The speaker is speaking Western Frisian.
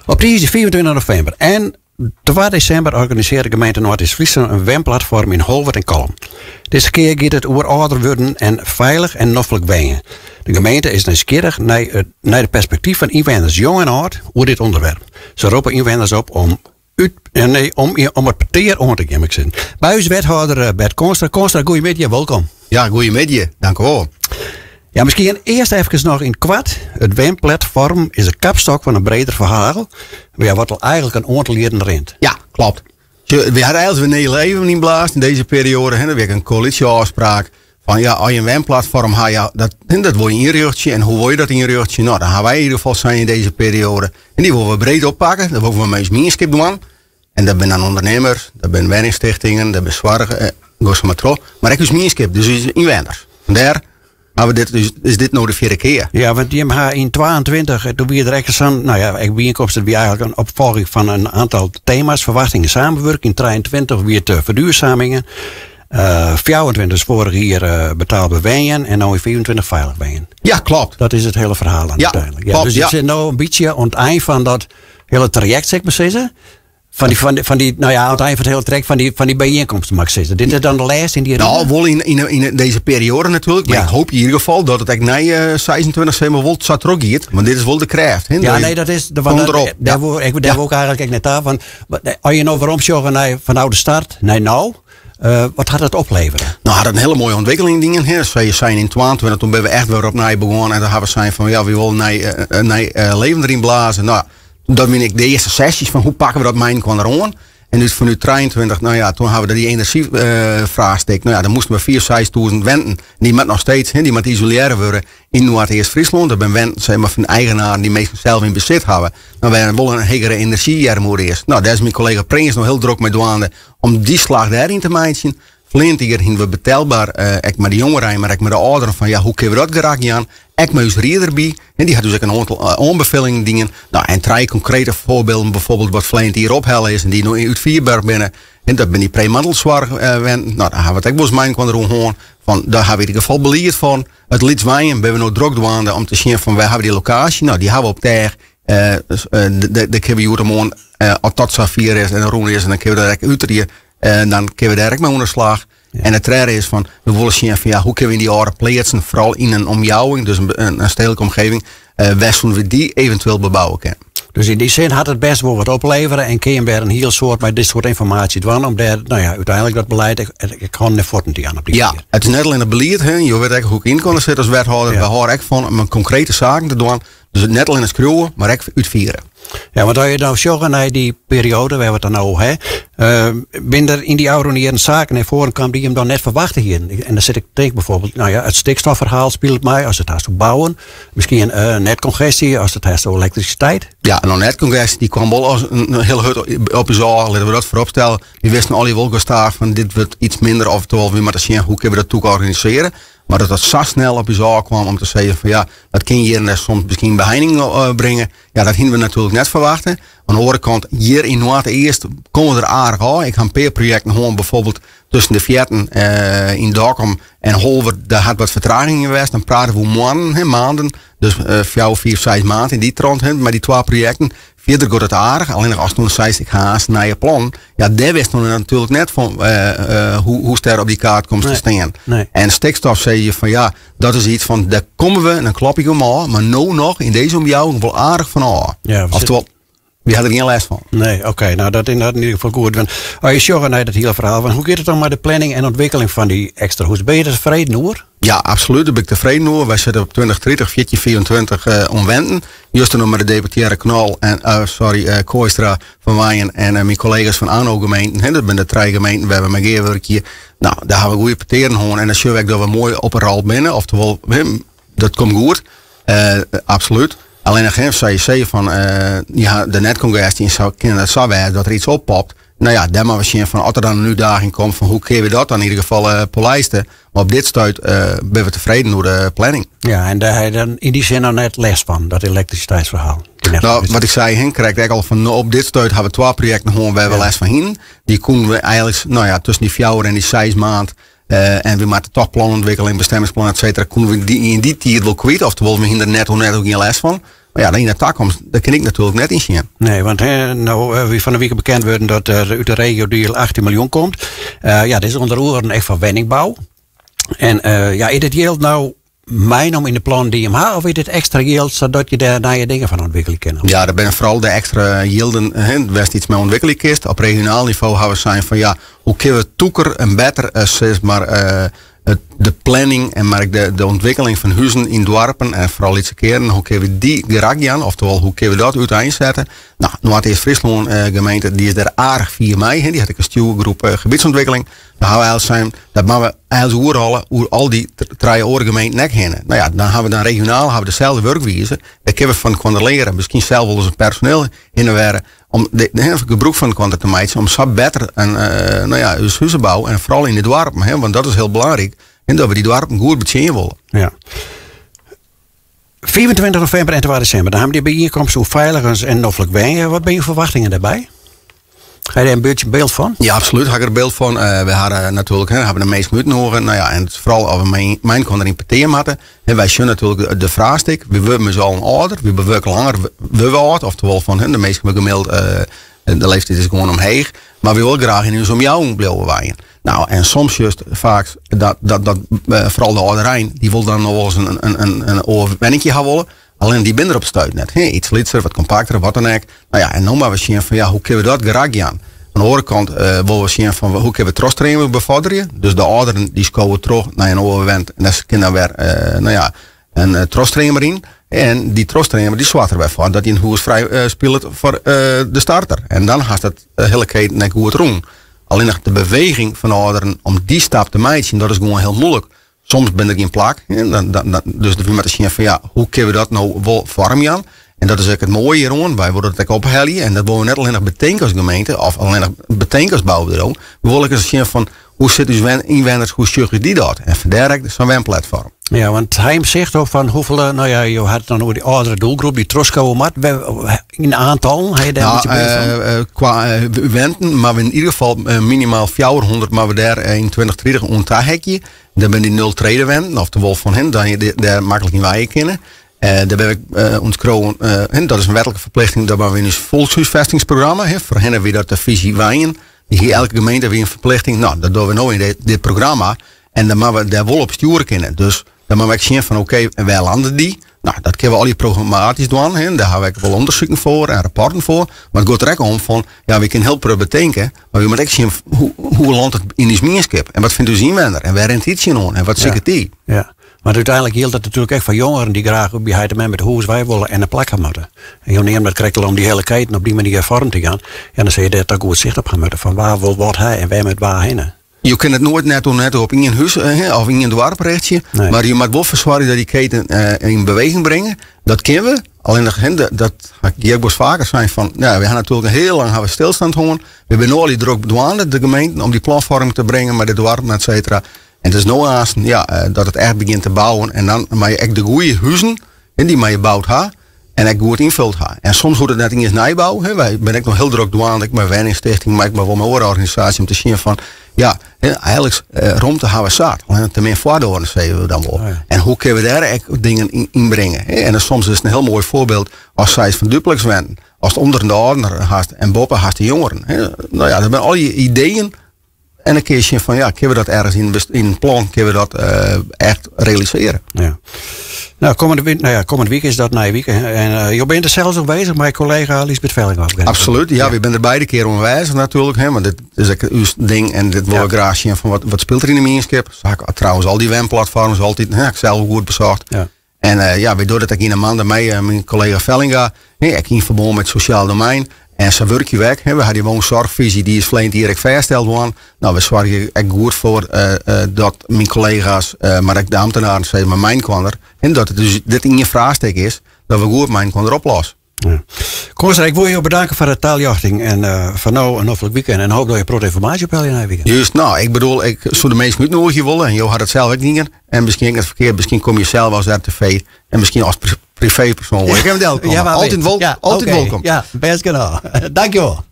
Op tiisdei 25 novimber en 2 desimber organisearret de gemeente Noardeast-Fryslân in wenplatfoarm yn Holwert en Kollum. Dizze kear giet it oer âlder wurden en feilich en noflik wenjen. De gemeente is nijsgjirrich nei it nei de perspektyf fan ynwenners, jong en âld, oer dit ûnderwerp. Se roppe ynwenners op om út, nee, om, om it petear oan te gean, ik sizzen. By ús wethâlder eh, Bert Koonstra. Koonstra, goeiemiddei, wolkom. Ja, goeiemiddei, dank u wol. Ja, miskien earst efkes noch yn koart. It wenplatfoarm is de kapstok fan in breder ferhaal. Ja, wat al eigentlik in oantal jierren rint. Ja, klopt. We hadden eigenlijk weer nij leven ynblaasd yn dizze perioade. Hè, dat wie in koälysje-ôfspraak. Fan ja, as je in wenplatfoarm ha, ja, dat, dat wol je ynrjochtsje. En hoe wol je dat ynrjochtsje? Nou, dan ha wy yn ieder gefal sein yn dizze perioade. En dy wolle we breed oppakke. Dat wolle we mei ús mienskip dwaan. En dat binne dan ûndernimmers, dat binne wenningstichtingen, dat binne soarch, eh, go sa mar troch. Mar ek ús mienskip, dus ús ynwenners. En dêr hawwe dit, dus is dit no de fjirde kear. Ja, want jim ha yn 22, eh, doe wie der ek sa'n, nou ja, ek byienkomst, dat wie eigentlik in opfolging fan in oantal tema's, ferwachting en samenwurking. Yn 23 wie it ferduorsumingen. Uh, 24 is foarich jier uh, betaalber wenjen en no yn 25 feilich wenjen. Ja, klopt. Dat is it hiele ferhaal dan ja, úteinlik. Ja, klopt, dus ja. it sit no in bytsje oan it ein fan dat hiele trajekt, sil ik mar sizze. Fan dy, fan dy, fan dy, nou ja, oan it ein fan it hiele trajekt fan dy byienkomsten, mag ik sizze. Dit is dan de lêste yn dy Nou, wol yn dizze perioade natuerlik. Mar Ja. ik hoopje yn ieder gefal dat it ek nei 26 septimber wol sa trochgiet. Want dit is wol de krêft. Hè? Ja, nee, dat is. Want Komt dat, erop. Dêr Ja. wol ik, dêr Ja. wol ik eigentlik ek net ta. Want as je no weromsjogge nei fanôf de start, nei no, wat hat it oplevere? Nou, hat in hiele moaie ûntwikkeling dien. Hè. Se seine yn 22, doe binne we echt wer opnij begûn. En doe hawwe we sein fan, ja, we wolle nij leven deryn blaze. Nou, dat wiene ek de earste sesjes fan hoe pakke we dat mei-inoar oan. En dus fanút 23, nou ja, doe hawwe we dy enerzjyfraachstik. Nou ja, dan moasten we 4, 6.000 wenten, dy moat noch steeds, hè, dy moat isolearre wurde yn Noardeast-Fryslân. Dat binne wenten zeg maar, fan eigenaren dy't minsken sels yn besit hawwe. Nou, wy wolle in hegere enerzjyearmoede is. Nou, dêr is myn kollega Prins noch hiel drok mei dwaande om dy slach dêryn te meitsjen. Ferline jier hiene we betelber, ek mei de jongerein, mar ek mei de âlderen, fan ja, hoe kinne we dat gerak jaan? Ek mei ús ried derby. En dy hat dus ek in oantal oanbefellingen dien. Nou, en trije konkrete foarbylden, byfoarbyld wat ferline jier ophelle is en dy't no útfierber binne. En dat binne dy pre-mantelsoarchwenten. Nou, dêr hawwe we it ek wolris mei-inoar oer hân. Fan, dêr hawwe we yn ieder gefal belied fan. It lyts wenjen binne we no drok dwaande om te sjen fan wêr hawwe we dy lokaasje. Nou, dy hawwe we op 't each. Dêr kinne we hjoed-de-moarn, as dat safier is en rûn is, en dan kinne we dat ek útrije. En dan kinne we dêr ek mei oan de slach. En it tredde is fan, we wolle sjen fan ja, hoe kinne we yn dy âlde pleatsen, foaral yn in omjouwing, dus in stedelijke omgeving, wêr soene we dy eventueel bebouwe kinne. Dus yn dy sin hat it bêst wol wat oplevere en kin je wer in hiel soad mei dit soart ynformaasje dwaan om dêr, nou ja, úteinlik dat belied ek hannen en fuotten te jaan op dy Ja, manier. it is net allinne belied, hè. Jo witte ek hoe't ik yn komme sit as wethâlder. Ja. We hâlde ek fan om konkrete saken te dwaan. Dus net allinne skriuwe, mar ek útfiere. Ja, want as je dan sjogge nei dy perioade wêr't we it dan no oer ha, binne der yn dy ôfrûne jierren saken nei foaren kaam dy't jim dan net ferwachte hienen? En dan sit ik te tinken byfoarbyld, nou ja, it stikstofferhaal spilet mei as it hast oer bouwen, miskien netkongestje as it hast oer elektrisiteit. Ja, no netkongestje dy kwam wol as in hiel hurd op ús ôf, litte we dat foarop stelle. Wy wisten allegear wol gestaach fan dit wurdt iets minder, oftewol we moatte sjen hoe kinne we dat tûk organisearje. Mar dat dat sa snel op ús ôfkwam om te sizzen fan ja, dat kin hjir en dêr soms miskien beheining bringe. Ja, dat hiene we natuerlik net ferwachte. Oan de oare kant, hjir yn Noardeast komme we der aardich ôf. Ik ha in pear projekten hân, byfoarbyld tusken de Fearten yn Dokkum en Holwert. Dêr hat wat fertraging yn west. Dan prate we oer moannen, hè, maanden. Dus fjouwer, fiif, seis maand yn dy trant, hè, mei dy twa projekten. Fierder giet it aardich, allinnich ast dan seist ik ha aanst nije plannen, ja, dêr wist dan natuerlik net fan hoe'tst dêr op dy kaart komst te stean. Nee. En stikstof sei je fan ja, dat is iets fan dêr komme we en dan klop ik him ôf, mar no noch yn dizze omjouwing wol aardich fan ôf. Ja, Oftewol, we ha der gjin lêst fan. Nee, oké, nou dat is yn ieder gefal goed. Want as je sjogge nei dat hiele ferhaal, want hoe giet it dan mei de planning en ûntwikkeling fan dy ekstra hûs? Binne je der tefreden oer? Ja, absolút. Dêr bin ik tefreden oer. Wy sitte op 2030, 1424 oan wenten. Juster noch mei de deputearre Knol en sorry, Kooistra fan Wenjen en myn kollega's fan ANO gemeenten. Hè, dat binne de trije gemeenten wêr't we mei gearwurkje. Nou, dêr hawwe we goede petearen hân en dan sjogge we ek dat we moai op 'e rol binne. Oftewol, hè, dat komt goed. Absolút. Allinnich hè, sa je sizze fan ja, de netkongestje en sa kin it sa wêze dat der iets oppopt. Nou ja, dêr moatte we sjen fan as der dan in útdaging komt fan hoe kinne we dat dan yn ieder gefal polijste. Mar op dit stuit binne we tefreden oer de planning. Ja, en dêr ha je dan yn dy sin noch net lêst fan, dat elektrisiteitsferhaal? Nou, wat ik sei, hè, krekt ek al fan no, op dit stuit hawwe we twa projekten hân wêr't we lêst fan hienen. Dy koenen we eigentlik, nou ja, tusken dy fjouwer en dy seis maand en we moatte toch planontwikkeling, bestemmingsplan, et cetera, koenen we dy yn dy tiid wol kwyt. Oftewol, we hienen der net, net gjin lêst fan. Mar ja, yn de takomst, dêr kin ik natuerlik net yn sjen. Nee, want hè, no wie fan 'e wike bekend wurden dat der út de regiodeal 18 miljoen komt. Ja, dit is ûnder oaren ek foar wenningbou. En ja, is dit jild no meinommen yn de plannen dy't jim ha, of is dit ekstra jild sadat je dêr nije dingen fan ûntwikkelje kinne? Ja, dat binne foaral de ekstra jilden wêr'tst iets mei ûntwikkelje kinst. Op regionaal nivo hawwe we sein fan ja, hoe kinne we tûker en better sis mar de planning en mar ek de ûntwikkeling fan huzen yn doarpen en foaral lytse kearnen, hoe kinne we dy gerak jaan, oftewol hoe kinne we dat úteinsette? No, Noardeast-Fryslân gemeente dy is dêr aardich fier mei. Dy hat ek in stjoergroep gebietsûntwikkeling. Dan hawwe we eigentlik sein, dat moatte we eigentlik oerrôle oer al dy trije oare gemeenten ek hinne. No ja, dan hawwe we dan regionaal hawwe we deselde wurkwize. Dêr kinne we fan elkoar leare. Miskien sels wol ris in personeel hinne wer om de, gebrûk fan elkoar te meitsjen om sa better en no ja, ús huzebou en foaral yn de doarpen, hè, want dat is hiel belangryk, en dat we dy doarpen goed betsjinje wolle. Ja. 25 novimber en 2 desimber, dan hawwe we dy byienkomst oer feiligens en noflik wenjen. Wat binne jo ferwachtingen dêrby? Ha je dêr in bytsje byld fan? Ja, absolút ha ik der byld fan. We hawwe natuerlik, hè, hawwe de minsken útnûge. No ja, en foaral as we mei elkoar yn petear moatte. Hè, wy sjogge natuerlik de fraachstik. Wy wurde mei ús allen âlder. Wy bewurke langer, wurde we âld. Oftewol fan, hè, de minsken wurde gemiddeld, de leeftiid is gewoan omheech. Mar wy wolle graach yn ús omjouwing bliuwe wenjen. No, en soms sjochst faak dat foaral de âlderein, dy wol dan noch wolris in oar wenninkje ha wolle. Allinnich dy binne der op it stuit net. Hè, iets lytser, wat kompakter, wat dan ek. No ja, en no moatte we sjen fan ja, hoe kinne we dat gerak jaan? Oan de oare kant wolle we sjen fan hoe kinne we trochstreaming befoarderje. Dus de âlderen dy skowe troch nei in oare went en dêr kin dan wer no ja, in trochstreamer yn. En dy trochstreamer dy soarget der wer foar dat dyn hûs frij spilet foar de starter. En dan hast it hiele keten ek goed rûn. Allinnich de beweging fan âlderen om dy stap te meitsjen, dat is gewoan hiel muoilik. Soms bin der gjin plak. Dus we moatte sjen fan ja, hoe kinne we dat no wol foarmjaan? En dat is ek it moaie hjiroan. Wy wolle dat ek ophelje. En dat wolle we net allinnich betinke as gemeente of allinnich betinke as boubedriuw. We wolle ek ris sjen fan hoe sit ús ynwenners, hoe sjogge dy dat? En fandêr ek sa'n wenplatfoarm. Ja, want ha jim sicht op fan hoefolle, no ja, jo ha it dan oer dy âldere doelgroep dy't trochskowe moat, yn aantallen, ha je dêr in bytsje byld fan? Kwa wenten, mar we yn ieder gefal minimaal 400 moatte we dêr yn 2030 oan tahekje. Dat binne dy nul-trede wenten, oftewol fan hen, dat je dêr maklik yn wenje kinne. Dêr bin ik ûntskreaun, dat is in wetlike ferplichting, dat we yn ús folkshúsfestingsprogramma, foarhinne wie dat de fisy wenjen, dy hie elke gemeente wie in ferplichting. No, dat dogge we no yn dit programma. En dan moatte we dêr wol op stjoere kinne. Dus dan moatte we ek sjen fan oké, en wêr lande dy? No, dat kinne we allegear programmatysk dwaan. Hè. Dêr hawwe we ek wol ûndersiken foar en rapporten foar. Mar it giet der ek om fan, ja, wy kinne hiel protte betinke, mar wy moatte ek sjen hoe landet it yn ús mienskip? En wat fynt ús ynwenner? En wêr rint hy tsjinoan? En wat siket dy? Ja. Want úteinlik jildt dat natuerlik ek foar jongeren dy't graach by heit en mem út hûs wei wolle en in plak ha moatte. En jo neame dat krekt al om dy hiele keten op dy manier foarm te jaan. Ja, dan sille je dêr toch goed sicht op ha moatte fan wa wol wat ha en wêr moat wa hinne. Jo kinne it noait netto netto op ien hús of ien doarp rjochtsje, Nee. mar je moatte wol fersoargje dat dy keten yn beweging bringe. Dat kinne we. Allinnich, hè, dat ha ik hjir ek wolris faker sein fan, ja, we ha natuerlik hiel lang hawwe we stilstand hân. We binne no al drok dwaande, de gemeenten, om dy planfoarming te bringen mei de doarpen, et cetera. En it is no aanst, ja, dat it echt begjint te bouwen. En dan moatte je ek de goede huzen, hè, dy moatte je boud ha. En ek goed ynfuld ha. En soms hoecht it net iens nijbou. Hè. Wy binne ek noch hiel drok dwaande, ek mei wenningstichting, mar ek mei wol mei oare organisaasjes om te sjen fan, ja, hè, eigenlik romte hawwe we sat. Allinnich te min foardoaren, sizze we dan wol. En hoe kinne we dêr ek dingen yn bringe? Hè? En dan soms is it in hiel moai foarbyld as seis fan duplex wenten. Ast ûnder de âlderen hast en boppe hast de jongeren. Hè? No ja, dat binne al dy ideeën. En dan kinne je sjen fan, ja, kinne we dat ergens yn in plan, kinne we dat echt realisearje. Ja. Nou, kommende nou ja, kommende wike is dat nije wike. En jo binne der sels oanwêzich mei kollega Liesbeth Vellinga. Absoluut, ja, wy binne der beide kear oanwêzich natuerlik. Hè, want dit is ek ús ding en dit wolle we graach sjen fan wat spilet der yn de mienskip. Sa ha ik trouwens al dy wenplatfoarms altyd, hè, ha ik sels goed besocht. En ja, wy dogge dat ek yn 'e mande mei myn kollega Vellinga, hè, ek yn ferbân mei it sosjaal domein. En sa wurkje we ek. Hè. We ha dy woonzorgvisie, dy is ferline jier ek fêststeld wurden. No, we soargje ek goed foar dat myn kollega's, mar ek de ambtenaren, sis mar, mei-inoar, hè, dat it dus dit ien fraachstik is, dat we goed mei-inoar oplosse. Ja. Koornstra, ik wol jo bedanke foar de taljochting en foar no in noflik weekend en hoop dat jo in protte ynformaasje ophelje nije wike. Just, no, ik bedoel, ik soe de minsken útnoegje wolle en jo ha dat sels ek dien. En miskien ek net ferkeard, miskien komme je sels as RTV en miskien as privépersoan. Ik ha del komme. Ja, Altyd ja, altyd oké. wolkom. Ja, bêst genôch. Dankjewol.